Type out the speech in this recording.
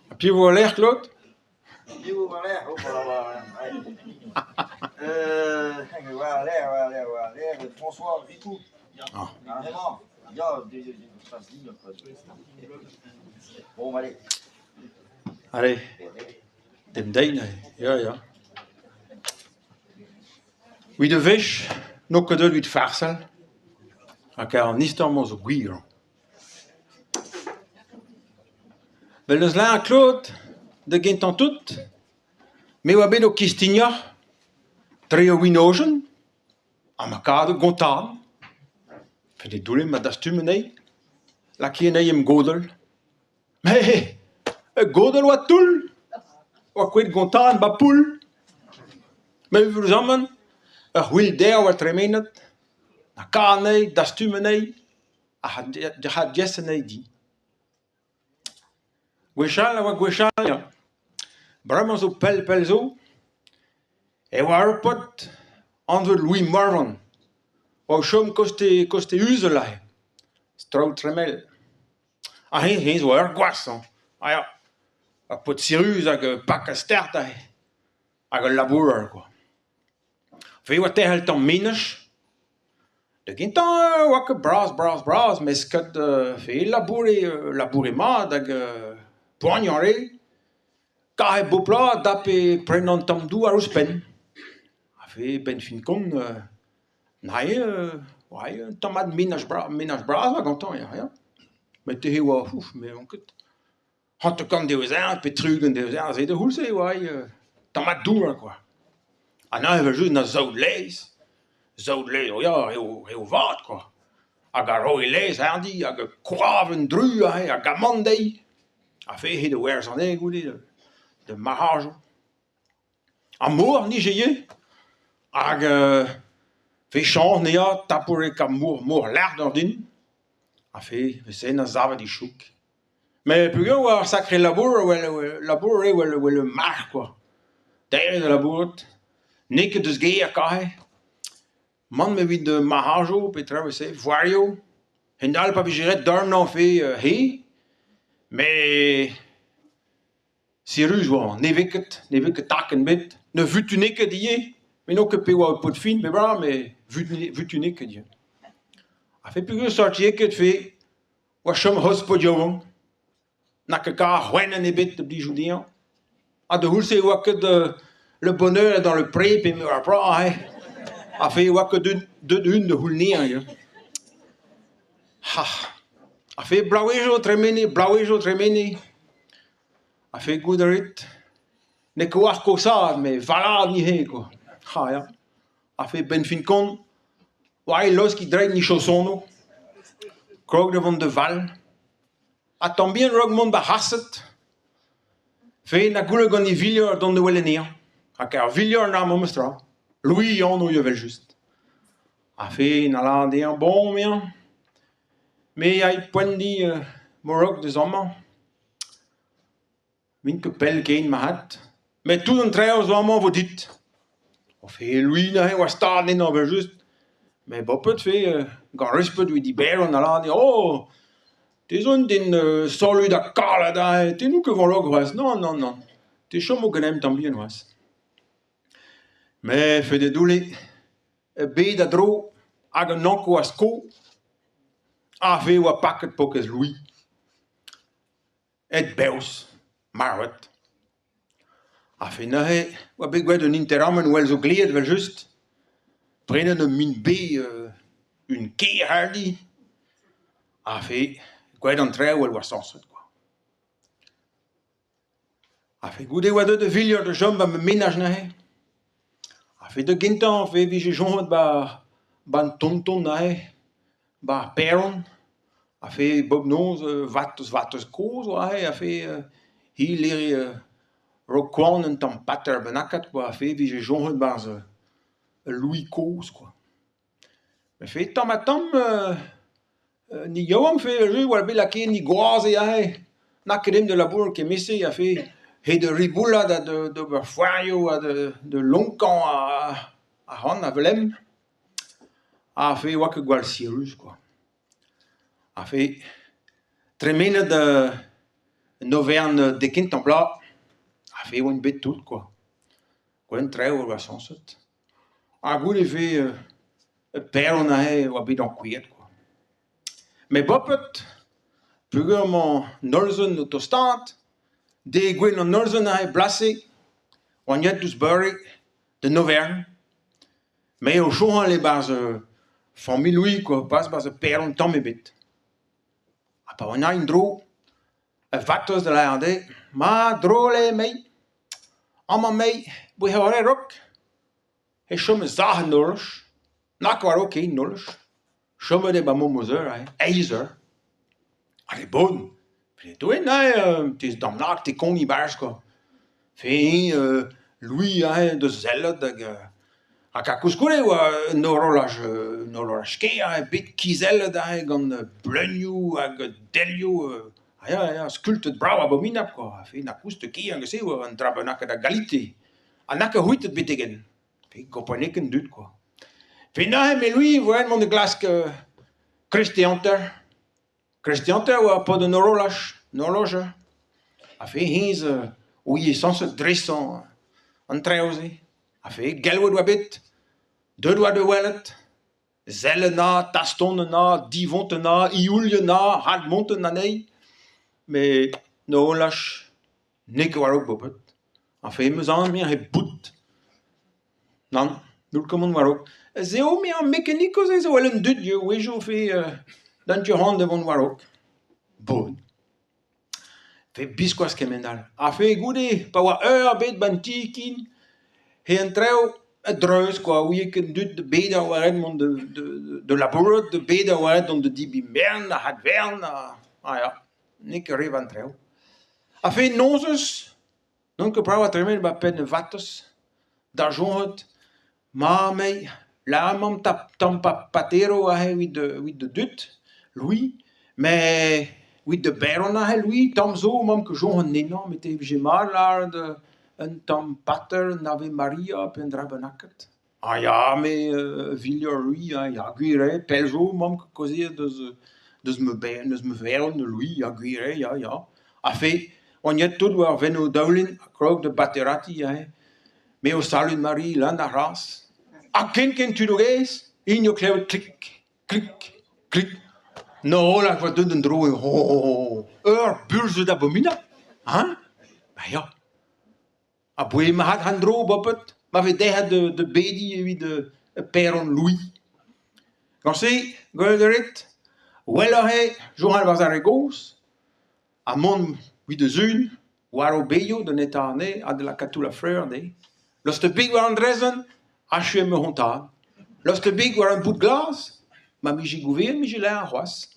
Ha piv 'vo war-lerc'h Claude ? Piv 'vo war-lerc'h ? War-lerc'h, war-lerc'h, war-lerc'h François Ricou. Ah. Bon allez. Allez, demp dezhi neuze, ya ya. Evit ur wech n'on ket deuet evit farsal rak an istor-mañ zo gwir. 'Vel eus lâret Claude da gentañ tout, me a oa bet o kistignañ dre ur wenodenn ha ma kadoù gontan. Felle doulle ma dastum anezhi, lakaet anezhi em godell. Met ur godell 'oa toull, 'oa kouezhet gontan 'ba poull. Met eüruzamant ur c'hwil-derv 'oa tremenet, lakaat anezhi, dastum anezhi. Ha diaes anezhi din. Gwechall a oa gwechall ya. Bremañ zo pell pell zo e oa ur paotr anvet Louis Morvan o chom koste koste Uzel aze, Stroll Tremel. Ha eñ eñ zo ur gwaz hañ, ah ya, ur paotr sirius hag pak ha start aze, hag ul labourer kwa. Fe 'oa tec'hel tamm menaj. Da gentañ e oa ket bras-bras-bras mes ket fe laboure laboure mat hag poaniañ a rae. Karet bep bloaz dape prenañ un tamm douar ouzhpenn. Ha fe 'benn fin kont neuze oa un tamm mat menaj bras menaj bras 'oa gantañ ya ya. Met te e oa ouf me 'oan ket. 50 devezh pe 60 devezh se d'ar c'houlz-se e oa tamm mat douar kwa. Ha neuze evel-just na saout laezh, saout laezh oh ya eo eo vat kwa. Hag a roe laezh hardi hag koaven dru aze hag amann dezhi. Ha fe da werzhañ anezhe goude da marc'hajoù. Ar mor 'nije ivez hag 'vez chañs anezhañ tapout e ka mor mor lart ordin ha fe 'vez-se 'na savet e chouk. Met peogwir e oa ur sakre labour labour eo evel ur marc'h kwa. Dezhe da labourat, n'eo ket eus gêr kaze. Mann evit marc'hajoù pe traoù evel-se, foarioù. Hend-all pa vije ret dornañ fe he, met sirius 'oa, ne vez ket, ne vez ket takenn ebet. Ne vutune ket ivez, me n'on ket pe oa ur paotr fin pe bra, met vutune ket ivez. Ha fe peogwir sortie ket fe 'Oa chom c'hoazh paotr yaouank, n'a ket kar c'hwenenn ebet da blijout dezhañ. Ha da c'houlz-se e oa ket le bonheur dans le pré pe meur a bloaz aze. Ha fe e oa ket deut un da c'houll anezhañ ya. Ha ha fe bloavezhioù 'tremene, bloavezhioù 'tremene. Ha fe goût a rit, n'eo ket war kosaat met valad 'ni kwa. Ha ya. Ha fe 'benn fin kont 'Oa e laoskit drein he chaosonoù, krog da vont da vall, ha tamm bihan a-raok mont 'ba c'haset, fe na goulenn gant e villiard dont da welet anezhañ, rak ar villiard 'na memes tra, Louis anv evel-just. Ha fe na lâr dezhañ bon 'mezañ, me 'ay poent din mont deus amañ. N'int ket pell ken mat, met tout an traoù zo amañ 'vo dit. O fe Louis neuze 'oa stad ennañ evel-just, met boped 've gant respet evit Iberon a lâre oh te zo un den solut ha kalet aze, te n'out ket war log c'hoazh, nann nann nann, te 'chomo ganeomp tamm bihan c'hoazh. Met fededoulle, bed a-dro hag an Ankou a sko, ha fe 'oa paket paourkaezh Louis. Aet bev, marvet. Ha fe neuze 'oa bet gwraet un interamant 'wel zo gleet evel-just. Prenet un min bez un ker hardi. Ha fe gwraet an traoù 'wel 'oa sañset kwa. Ha fe goude 'oa deuet da Villiard da chom 'ba ma menaj neuze. Ha fe da gentañ fe 'vije soñjet 'ba 'ba an tonton neuze. 'Ba ar paeron a fe bep noz vatezh vatezh kozh 'oa aze a fe hi 'lere 'raok koan un tamm pater bennaket kwa a fe 'vije soñjet 'barzh ul Louis kozh kwa. Met fe tamm-ha-tamm ni yaouank fe 'oa bet lakaet ni gwaze aze n'a ket aet da labourat kement-se a fe he da riboulat ha d'ober foarioù ha da lonkañ arc'hant a-velem. Ha fe e oa ket gwall sirius kwa. Ha fe tremenet an overenn dek kentañ bloaz, ha fe e oan bet tout kwa. Gwenn traoù a oa sañset. Ha goude e vez paeron aze e oa bet ankouaet kwa. Met boped, peogwir emañ an hollzen o tostaat, degouezh an hollzen aze bloaz-se, oan aet diouzh beure d'an overenn. Me o soñjal e-barzh familh Louis kwa, pas 'barzh paeron tamm ebet. Ha pa oan aet en-dro, ur vatezh da lâret dezhe, ma drol eo emei, amañ 'mei 'boe a-raok e chom sac'h an horloj, na ket war-raok ken an horloj, chomet eo 'ba memes eur aze, eizh eur. Hag e bon, doue neuze 'tez dam-nak te kont e-barzh kwa. Fe Louis aze deus sellet hag hag ha koulskoude e oa un horolaj un horolaj kaer aze bet kizellet aze gant bleunioù hag delioù ha ya ya skultet brav abominapl kwa, fe na koust ket hag se e oa un dra bennaket a galite ha n'a ket c'hwitet betek-henn. Pe gomprenet ket an dud kwa. Pe neuze me Louis e voen mont da glask Christianter. Christianter a oa paotr an horolaj, an horloger. Ha fe hennezh ouie sañset dresañ an traoù-se. Ha fe galvet oa bet, deuet oa da welet, sellet 'na, taston 'na, divont 'na, ioul 'na, admont anezhi. Met an horolaj n'eo ket war-raok bepred. Ha fe 'm eus aon he bout. Nann, n'houll ket mont war-raok. Ez eo me ar mekanikoù-se zo wel an dud a-wezhioù fe d'an tu-hont da vont war-raok. Bon. Fe biskoazh kement-all. Ha fe goude, pa oa eur ebet 'ba 'n ti ken, he an traoù a-dreuz kwa, ouie ket an dud da bet a oa ret mont da labourat, da bet a oa ret dont da debriñ mern, da c'hadvern, ha ya, n'eo ket re an traoù. Ha fe nozvezh, N'on ket brav tremen 'ba penn e vatezh da soñjal ma 'mei lâromp tamm patero aze evit evit da dud Louis met evit da baeron aze Louis tamm zo 'maomp ket soñj ennañ met e vije mat lâret un tamm pater un Ave Maria pe un dra bennaket. Ah ya me Villiers Louis hein ya gwir eo pell zo 'maomp ket kaozeet deus deus ma deus ma verenn Louis ya gwir eo ya ya. Ha fe on aet tout war veno daoulin ha krog da bateratiñ aze. Me ho salud Mari leun a c'hras. Ha kenkent tud o gaezh, int o klevet klik, klik, klik. An holl a oa deuet en-dro oh ur burzhud abominapl hein Ba ya. Aboe mat en-dro boped ma vez derc'het da bediñ evit paeron Louis. Gant-se, gwelet a rit, gwelloc'h eo soñjal war ar re gozh ha mont evit da sul war o bezioù da netañ anezhe ha da lakaat toull ar fleur dezhe. Lost beg war an draezhenn, achu eo ma c'hontad. Lost beg war an boud glas, ma 'mije gouvezet 'mije lâret c'hoazh.